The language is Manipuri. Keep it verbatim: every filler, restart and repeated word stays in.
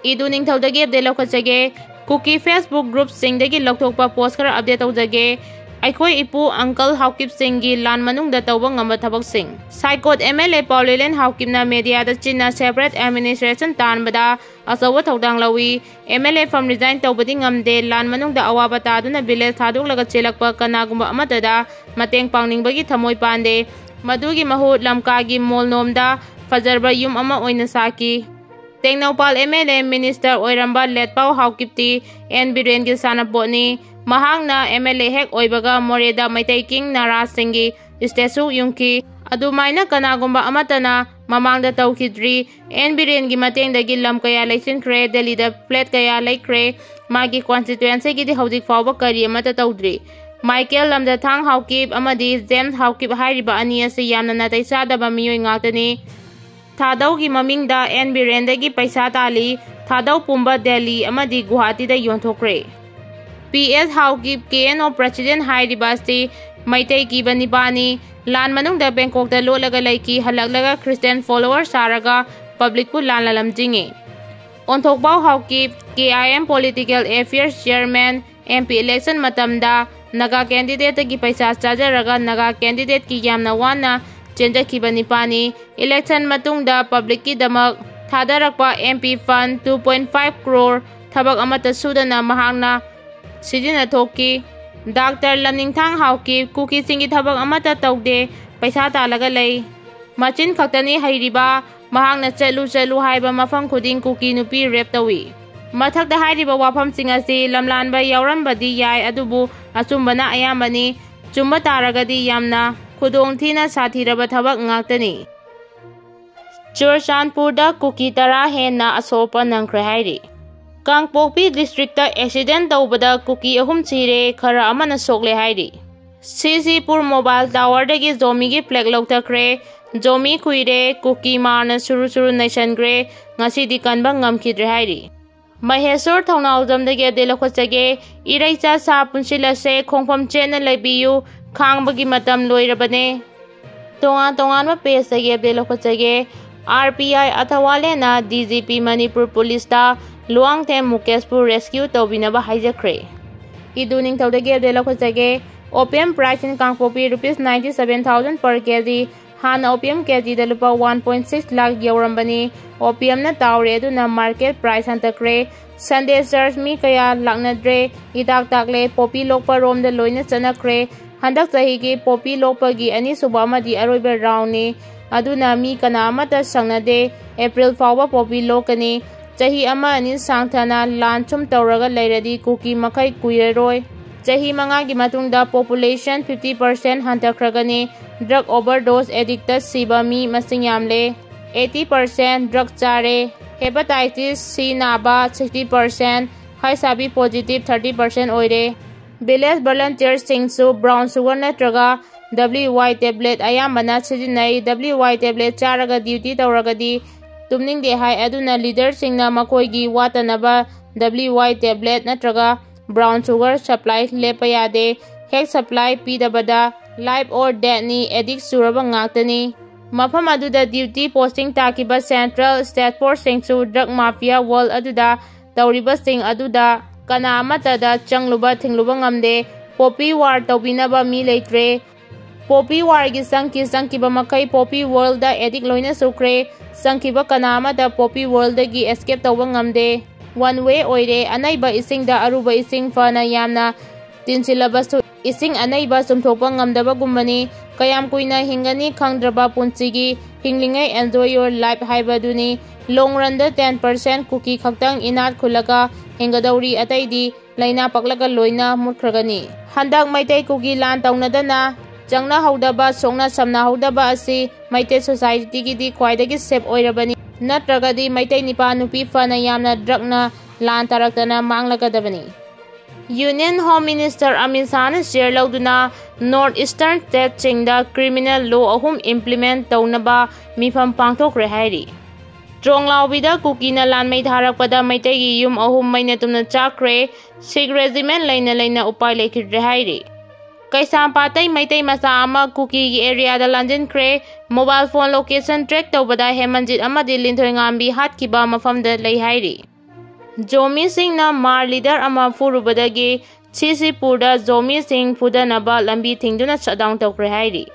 ꯏꯗꯨ ꯅꯤꯡꯊꯧꯗꯒꯤ ꯑꯞꯗꯦꯠ ꯂꯧꯈꯠꯆꯒꯦ꯫ ꯀꯨꯀꯤ ꯐꯦꯁꯕꯨꯛ ꯒ꯭ꯔꯨꯞꯁꯤꯡꯗꯒꯤ ꯂꯧꯊꯣꯛꯄ ꯄꯣꯁ ꯈꯔ ꯑꯞꯗꯦꯠ ꯇꯧꯖꯒꯦ꯫ ꯑꯩꯈꯣꯏ ꯏꯄꯨ ꯑꯪꯀꯜ ꯍꯥꯎꯀꯤꯞꯁꯤꯡꯒꯤ ꯂꯥꯟ ꯃꯅꯨꯡꯗ ꯇꯧꯕ ꯉꯝꯕ ꯊꯕꯛꯁꯤꯡ꯫ ꯁꯥꯏꯀꯣꯠ ꯑꯦꯝ ꯑꯦꯜ ꯑꯦ ꯄꯥꯎꯂꯦꯂꯦꯟ ꯍꯥꯎꯀꯤꯞꯅ ꯃꯦꯗꯤꯌꯥꯗ ꯆꯤꯟꯅ ꯁꯦꯄꯔꯦꯠ ꯑꯦꯗꯃꯤꯅꯤꯁꯇ꯭ꯔꯦꯁꯟ ꯇꯥꯟꯕꯗ ꯑꯆꯧꯕ ꯊꯧꯗꯥꯡ ꯂꯧꯏ꯫ M L A from resign ꯇꯧꯕꯗꯤ ꯉꯝꯗꯦ꯫ ꯂꯥꯟ ꯃꯅꯨꯡꯗ ꯑꯋꯥꯕ ꯇꯥꯗꯨꯅ ꯚꯤꯂꯦꯖ ꯊꯥꯗꯣꯛꯂꯒ ꯆꯦꯜꯂꯛꯄ ꯀꯅꯥꯒꯨꯝꯕ ꯑꯃꯠꯇꯗ ꯃꯇꯦꯡ ꯄꯥꯡꯅꯤꯡꯕꯒꯤ ꯊꯃꯣꯏ ꯄꯥꯟꯗꯦ꯫ ꯃꯗꯨꯒꯤ ꯃꯍꯨꯠ ꯂꯝꯀꯥꯒꯤ ꯃꯣꯜꯅꯣꯝꯗ ꯐꯖꯔꯕ ꯌꯨꯝ ꯑꯃ ꯑꯣꯏꯅ ꯁꯥꯈꯤ꯫ Tengnoupal M L A minister ꯑꯣꯏꯔꯝꯕ ꯂꯦꯠꯄꯥꯎ ꯍꯥꯎꯀꯤꯞꯇꯤ ꯑꯦꯟ ꯕꯤꯔꯦꯟꯒꯤ ꯁꯥꯟꯅꯄꯣꯠꯅꯤ꯫ ꯃꯍꯥꯛꯅ ꯑꯦꯝ ꯑꯦꯜ ꯑꯦ ꯍꯦꯛ ꯑꯣꯏꯕꯒ ꯃꯣꯔꯦꯗ ꯃꯩꯇꯩ ꯀꯤꯡ ꯅꯔꯥꯖꯁꯤꯡꯒꯤ ꯁ꯭ꯇꯦꯆꯨ ꯌꯨꯡꯈꯤ꯫ ꯑꯗꯨꯃꯥꯏꯅ ꯀꯅꯥꯒꯨꯝꯕ ꯑꯃꯠꯇꯅ ꯃꯃꯥꯡꯗ ꯇꯧꯈꯤꯗ꯭ꯔꯤ꯫ ꯑꯦꯟ ꯕꯤꯔꯦꯟꯒꯤ ꯃꯇꯦꯡꯗꯒꯤ ꯂꯝ ꯀꯌꯥ ꯂꯩꯁꯤꯟꯈ꯭ꯔꯦ, ꯗꯦꯜꯂꯤꯗ ꯐ꯭ꯂꯦꯠ ꯀꯌꯥ ꯂꯩꯈ꯭ꯔꯦ꯫ ꯃꯥꯒꯤ ꯀꯣꯟꯁꯇꯤꯇ꯭ꯋꯦꯟꯁꯤꯒꯤꯗꯤ ꯍꯧꯖꯤꯛ ꯐꯥꯎꯕ ꯀꯔꯤ ꯑꯃꯠꯇ ꯇꯧꯗ꯭ꯔꯤ꯫ ꯃꯥꯏꯀꯦꯜ ꯂꯝꯖꯊꯥꯡ ꯍꯥꯎꯀꯤꯞ ꯑꯃꯗꯤ ꯖꯦꯝꯁ ꯍꯥꯎꯀꯤꯞ ꯍꯥꯏꯔꯤꯕ ꯑꯅꯤ ꯑꯁꯤ ꯌꯥꯝꯅ ꯅꯥꯇꯩ ꯆꯥꯗꯕ ꯃꯤꯑꯣꯏ ꯉꯥꯛꯇꯅꯤ꯫ ꯊꯥꯗꯧꯒꯤ ꯃꯃꯤꯡꯗ ꯑꯦꯟ ꯕꯤꯔꯦꯟꯗꯒꯤ ꯄꯩꯁꯥ ꯇꯥꯜꯂꯤ꯫ ꯊꯥꯗꯧ ꯄꯨꯝꯕ ꯗꯦꯜꯂꯤ ꯑꯃꯗꯤ ꯒꯨꯋꯥꯍꯥꯇꯤꯗ ꯌꯣꯟꯊꯣꯛꯈ꯭ꯔꯦ꯫ ꯄꯤ ꯑꯦꯁ ꯍꯥꯎꯀꯤꯞ, ꯀꯦ ꯑꯦꯟ ꯑꯣ ꯄ꯭ꯔꯁꯤꯗꯦꯟ ꯍꯥꯏꯔꯤꯕ ꯑꯁꯤ ꯃꯩꯇꯩ ꯀꯤꯕ ꯅꯤꯄꯥꯅꯤ꯫ ꯂꯥꯟ ꯃꯅꯨꯡꯗ ꯕꯦꯡꯀꯣꯛꯇ ꯂꯣꯠꯂꯒ ꯂꯩꯈꯤ꯫ ꯍꯜꯂꯛꯂꯒ ꯈ꯭ꯔꯤꯁꯇꯤꯌꯥꯟ ꯐꯣꯂꯣꯋꯔ ꯁꯥꯔꯒ ꯄꯕ꯭ꯂꯤꯛꯄꯨ ꯂꯥꯟꯅ ꯂꯝꯖꯤꯡꯉꯤ꯫ ꯑꯣꯟꯊꯣꯛꯄꯥꯎ Haokip, K I M political affairs chairman, M P election ꯃꯇꯝꯗ ꯅꯥꯒꯥ ꯀꯦꯟꯗꯤꯗꯦꯠꯇꯒꯤ ꯄꯩꯁꯥ ꯆꯥꯖꯔꯒ ꯅꯥꯒꯥ ꯀꯦꯟꯗꯤꯗꯦꯠꯀꯤ ꯌꯥꯝꯅ ꯋꯥꯅ ꯆꯦꯟꯖꯈꯤꯕ ꯅꯤꯄꯥꯅꯤ꯫ ꯏꯂꯦꯛꯁꯟ ꯃꯇꯨꯡꯗ ꯄꯕ꯭ꯂꯤꯛꯀꯤꯗꯃꯛ ꯊꯥꯗꯔꯛꯄ ꯑꯦꯝ ꯄꯤ ꯐꯟ two point five crore ꯊꯕꯛ ꯑꯃꯠꯇ ꯁꯨꯗꯅ ꯃꯍꯥꯛꯅ ꯁꯤꯖꯤꯟꯅꯊꯣꯛꯈꯤ꯫ ꯗꯥꯛꯇꯔ ꯂꯝꯅꯤꯡꯊꯥꯡ ꯍꯥꯎꯀꯤꯞ, ꯀꯨꯀꯤꯁꯤꯡꯒꯤ ꯊꯕꯛ ꯑꯃꯠꯇ ꯇꯧꯗꯦ, ꯄꯩꯁꯥ ꯇꯥꯜꯂꯒ ꯂꯩ꯫ ꯃꯆꯤꯟ ꯈꯛꯇꯅꯤ ꯍꯩꯔꯤꯕ꯫ ꯃꯍꯥꯛꯅ ꯆꯠꯂꯨ ꯆꯠꯂꯨ ꯍꯥꯏꯕ ꯃꯐꯝ ꯈꯨꯗꯤꯡ ꯀꯨꯀꯤ ꯅꯨꯄꯤ ꯔꯦꯞ ꯇꯧꯏ꯫ ꯃꯊꯛꯇ ꯍꯥꯏꯔꯤꯕ ꯋꯥꯐꯝꯁꯤꯡ ꯑꯁꯤ ꯂꯝꯂꯥꯟꯕ ꯌꯥꯎꯔꯝꯕꯗꯤ ꯌꯥꯏ, ꯑꯗꯨꯕꯨ ꯑꯆꯨꯝꯕꯅ ꯑꯌꯥꯝꯕꯅꯤ꯫ ꯆꯨꯝꯕ ꯇꯥꯔꯒꯗꯤ ꯌꯥꯝꯅ ꯈꯨꯗꯣꯡꯊꯤꯅ ꯁꯥꯊꯤꯔꯕ ꯊꯕꯛ ꯉꯥꯛꯇꯅꯤ꯫ ꯆꯨꯔꯆꯥꯟꯄꯨꯔꯗ ꯀꯨꯀꯤ ꯇꯔꯥ ꯍꯦꯟꯅ ꯑꯁꯣꯛ ꯑꯄꯟ ꯅꯪꯈ꯭ꯔꯦ ꯍꯥꯏꯔꯤ꯫ ꯀꯥꯡꯄꯣꯛꯄꯤ ꯗꯤꯁꯇ꯭ꯔꯤꯛꯇ ꯑꯦꯛꯁꯤꯗꯦꯟ ꯇꯧꯕꯗ ꯀꯨꯀꯤ ꯑꯍꯨꯝ ꯁꯤꯔꯦ, ꯈꯔ ꯑꯃꯅ ꯁꯣꯛꯂꯦ ꯍꯥꯏꯔꯤ꯫ ꯁꯤ ꯁꯤ ꯄꯨꯔ ꯃꯣꯕꯥꯏꯜ ꯇꯥꯋꯔꯗꯒꯤ ꯖꯣꯃꯤꯒꯤ ꯐ꯭ꯂꯦꯒ ꯂꯧꯊꯈ꯭ꯔꯦ꯫ ꯖꯣꯃꯤ ꯀꯨꯏꯔꯦ, ꯀꯨꯀꯤ ꯃꯥꯔꯅ ꯁꯨꯔꯨ ꯁꯨꯔꯨ ꯅꯩꯁꯟꯈ꯭ꯔꯦ꯫ ꯉꯁꯤꯗꯤ ꯀꯟꯕ ꯉꯝꯈꯤꯗ꯭ꯔꯦ ꯍꯥꯏꯔꯤ꯫ ꯃꯍꯦꯁꯣꯔ ꯊꯧꯅꯥꯎꯖꯝꯗꯒꯤ ꯑꯞꯗꯦꯠ ꯂꯧꯈꯠꯆꯒꯦ꯫ ꯏꯔꯩꯆꯥ ꯁꯥ ꯄꯨꯟꯁꯤꯜꯂꯁꯦ, ꯈꯣꯡꯐꯝ ꯆꯦꯠꯅ ꯂꯩꯕꯤꯌꯨ, ꯈꯥꯡꯕꯒꯤ ꯃꯇꯝ ꯂꯣꯏꯔꯕꯅꯦ꯫ ꯇꯣꯉꯥꯟ ꯇꯣꯉꯥꯟꯕ ꯄꯦꯖꯇꯒꯤ ꯑꯞꯗꯦꯠ ꯂꯧꯈꯠꯆꯒꯦ꯫ ꯑꯥꯔ ꯄꯤ ꯑꯥꯏ ꯑꯊꯋꯥꯂꯦꯅ ꯗꯤ ꯖꯤ ꯄꯤ ꯃꯅꯤꯄꯨꯔ ꯄꯨꯂꯤꯁꯇ ꯂꯨꯋꯥꯡꯊꯦꯝ ꯃꯨꯀꯦꯁꯄꯨ ꯔꯦꯁꯀ꯭ꯌꯨ ꯇꯧꯕꯤꯅꯕ ꯍꯥꯏꯖꯈ꯭ꯔꯦ꯫ ꯏꯗꯨ ꯅꯤꯡꯊꯧꯗꯒꯤ ꯑꯞꯗꯦꯠ ꯂꯧꯈꯠꯆꯒꯦ꯫ ꯑꯣꯄꯤꯌꯝ price in ꯀꯥꯡꯄꯣꯛꯄꯤ rupees ninety seven thousand per kg꯫ ꯍꯥꯟꯅ ꯑꯣꯄꯤꯌꯝ ꯀꯦꯖꯤꯗ ꯂꯨꯄꯥ one point six ꯂꯥꯈ ꯌꯧꯔꯝꯕꯅꯤ꯫ ꯑꯣꯄꯤꯌꯝꯅ ꯇꯥꯎꯔꯦ ꯑꯗꯨꯅ market price ꯍꯟꯊꯈ꯭ꯔꯦ꯫ Sunday church ꯃꯤ ꯀꯌꯥ ꯂꯥꯛꯅꯗ꯭ꯔꯦ꯫ ꯏꯇꯥꯛ ꯇꯥꯛꯂꯦ꯫ ꯄꯣꯄꯤ ꯂꯣꯛꯄ ꯔꯣꯝꯗ ꯂꯣꯏꯅ ꯆꯠꯅꯈ꯭ꯔꯦ꯫ ꯍꯟꯗꯛ ꯆꯍꯤꯒꯤ ꯄꯣꯄꯤ ꯂꯣꯛꯄꯒꯤ ꯑꯅꯤꯁꯨꯕ ꯑꯃꯗꯤ ꯑꯔꯣꯏꯕ roundꯅꯤ꯫ ꯑꯗꯨꯅ ꯃꯤ ꯀꯅꯥ ꯑꯃꯠꯇ ꯁꯪꯅꯗꯦ꯫ ꯑꯦꯄ꯭ꯔꯤꯜ ꯐꯥꯎꯕ ꯄꯣꯄꯤ ꯂꯣꯛꯀꯅꯤ꯫ ꯆꯍꯤ ꯑꯃ ꯑꯅꯤ ꯁꯥꯡꯊꯅ ꯂꯥꯟ ꯁꯨꯝ ꯇꯧꯔꯒ ꯂꯩꯔꯗꯤ ꯀꯨꯀꯤ ꯃꯈꯩ ꯀꯨꯏꯔꯔꯣꯏ꯫ ꯆꯍꯤ ꯃꯉꯥꯒꯤ ꯃꯇꯨꯡꯗ population fifty percent ꯍꯟꯊꯈ꯭ꯔꯒꯅꯤ꯫ Drug overdose addictꯇ ꯁꯤꯕ ꯃꯤ ꯃꯁꯤꯡ ꯌꯥꯝꯂꯦ꯫ Eighty percent drug ꯆꯥꯔꯦ꯫ Hepatitis C ꯅꯥꯕ sixty percent, HIV positive thirty percent ꯑꯣꯏꯔꯦ꯫ Village volunteerꯁꯤꯡꯁꯨ brown sugar ꯅꯠꯇ꯭ꯔꯒ W Y tablet ꯑꯌꯥꯝꯕꯅ ꯁꯤꯖꯤꯟꯅꯩ꯫ W Y tablet ꯆꯥꯔꯒ duty ꯇꯧꯔꯒꯗꯤ ꯇꯨꯝꯅꯤꯡꯗꯦ ꯍꯥꯏ꯫ ꯑꯗꯨꯅ leaderꯁꯤꯡꯅ ꯃꯈꯣꯏꯒꯤ ꯋꯥꯠꯇꯅꯕ W Y tablet ꯅꯠꯇ꯭ꯔꯒ brown sugar supply ꯂꯦꯞꯄ ꯌꯥꯗꯦ꯫ ꯍꯦꯛ supply ꯄꯤꯗꯕꯗ life or deathꯅꯤ꯫ Addict ꯆꯨꯔꯕ ꯉꯥꯛꯇꯅꯤ꯫ ꯃꯐꯝ ꯑꯗꯨꯗ duty posting ꯇꯥꯈꯤꯕ central task forceꯁꯤꯡꯁꯨ drug mafia world ꯑꯗꯨꯗ ꯇꯧꯔꯤꯕꯁꯤꯡ ꯑꯗꯨꯗ ꯀꯅꯥ ꯑꯃꯠꯇꯗ ꯆꯪꯂꯨꯕ ꯊꯤꯡꯂꯨꯕ ꯉꯝꯗꯦ꯫ Poppy war ꯇꯧꯕꯤꯅꯕ ꯃꯤ ꯂꯩꯇ꯭ꯔꯦ꯫ Poppy warꯒꯤ ꯆꯪꯈꯤ ꯆꯪꯈꯤꯕ ꯃꯈꯩ poppy worldꯗ addict ꯂꯣꯏꯅ ꯁꯨꯈ꯭ꯔꯦ꯫ ꯆꯪꯈꯤꯕ ꯀꯅꯥ ꯑꯃꯠꯇ poppy worldꯗꯒꯤ escape ꯇꯧꯕ ꯉꯝꯗꯦ꯫ One way ꯑꯣꯏꯔꯦ꯫ ꯑꯅꯩꯕ ꯏꯁꯤꯡꯗ ꯑꯔꯨꯕ ꯏꯁꯤꯡ ꯐꯅ ꯌꯥꯝꯅ ꯇꯤꯟꯁꯤꯜꯂꯕꯁꯨ ꯏꯁꯤꯡ ꯑꯅꯩꯕ ꯆꯨꯝꯊꯣꯛꯄ ꯉꯝꯗꯕꯒꯨꯝꯕꯅꯤ꯫ ꯀꯌꯥꯝ ꯀꯨꯏꯅ ꯍꯤꯡꯒꯅꯤ ꯈꯪꯗ꯭ꯔꯕ ꯄꯨꯟꯁꯤꯒꯤ ꯍꯤꯡꯂꯤꯉꯩ enjoy your life ꯍꯥꯏꯕꯗꯨꯅꯤ꯫ Long runꯗ ten percent ꯀꯨꯀꯤ ꯈꯛꯇꯪ ꯏꯅꯥꯠ ꯈꯨꯜꯂꯒ ꯍꯤꯡꯒꯗꯧꯔꯤ, ꯑꯇꯩꯗꯤ ꯂꯥꯏꯅꯥ ꯄꯛꯂꯒ ꯂꯣꯏꯅ ꯃꯨꯠꯈ꯭ꯔꯒꯅꯤ꯫ ꯍꯟꯗꯛ ꯃꯩꯇꯩ ꯀꯨꯀꯤ ꯂꯥꯟ ꯇꯧꯅꯗꯅ ꯆꯪꯅꯍꯧꯗꯕ, ꯁꯣꯛꯅ ꯁꯝꯅꯍꯧꯗꯕ ꯑꯁꯤ ꯃꯩꯇꯩ societyꯒꯤꯗꯤ ꯈ꯭ꯋꯥꯏꯗꯒꯤ safe ꯑꯣꯏꯔꯕꯅꯤ꯫ ꯅꯠꯇ꯭ꯔꯒꯗꯤ ꯃꯩꯇꯩ ꯅꯤꯄꯥ ꯅꯨꯄꯤ ꯐꯅ ꯌꯥꯝꯅ drugꯅ ꯂꯥꯟ ꯇꯥꯔꯛꯇꯅ ꯃꯥꯡꯂꯒꯗꯕꯅꯤ꯫ Union Home Minister Amit ꯁꯥꯍꯅ chair ꯂꯧꯗꯨꯅ North Eastern stateꯁꯤꯡꯗ criminal law ꯑꯍꯨꯝ implement ꯇꯧꯅꯕ ꯃꯤꯐꯝ ꯄꯥꯡꯊꯣꯛꯈ꯭ꯔꯦ ꯍꯥꯏꯔꯤ꯫ ꯇ꯭ꯔꯣꯡꯂꯥꯎꯕꯤꯗ ꯀꯨꯀꯤꯅ ꯂꯥꯟꯃꯩ ꯊꯥꯔꯛꯄꯗ ꯃꯩꯇꯩꯒꯤ ꯌꯨꯝ ꯑꯍꯨꯝ ꯃꯩꯅ ꯇꯨꯝꯅ ꯆꯥꯛꯈ꯭ꯔꯦ꯫ Sikh regiment ꯂꯩꯅ ꯂꯩꯅ ꯎꯄꯥꯏ ꯂꯩꯈꯤꯗ꯭ꯔꯦ ꯍꯥꯏꯔꯤ꯫ ꯀꯩꯁꯥꯝꯄꯥꯠꯇꯩ ꯃꯩꯇꯩ ꯃꯆꯥ ꯑꯃ ꯀꯨꯀꯤꯒꯤ ꯑꯦꯔꯤꯌꯥꯗ ꯂꯥꯟꯖꯤꯟꯈ꯭ꯔꯦ꯫ ꯃꯣꯕꯥꯏꯜ ꯐꯣꯟ ꯂꯣꯀꯦꯁꯟ ꯇ꯭ꯔꯦꯛ ꯇꯧꯕꯗ ꯍꯦꯃꯟꯖꯤꯠ ꯑꯃꯗꯤ ꯂꯤꯟꯊꯣꯏꯉꯥꯝꯕꯤ ꯍꯥꯠꯈꯤꯕ ꯃꯐꯝꯗ ꯂꯩ ꯍꯥꯏꯔꯤ꯫ ꯖꯣꯃꯤꯁꯤꯡꯅ ꯃꯥꯔ ꯂꯤꯗꯔ ꯑꯃ ꯐꯨꯔꯨꯕꯗꯒꯤ ꯁꯤꯁꯤꯄꯨꯔꯗ ꯖꯣꯃꯤꯁꯤꯡ ꯐꯨꯗꯅꯕ ꯂꯝꯕꯤ ꯊꯤꯡꯗꯨꯅ ꯁꯠꯗꯥꯎꯟ ꯇꯧꯈ꯭ꯔꯦ ꯍꯥꯏꯔꯤ꯫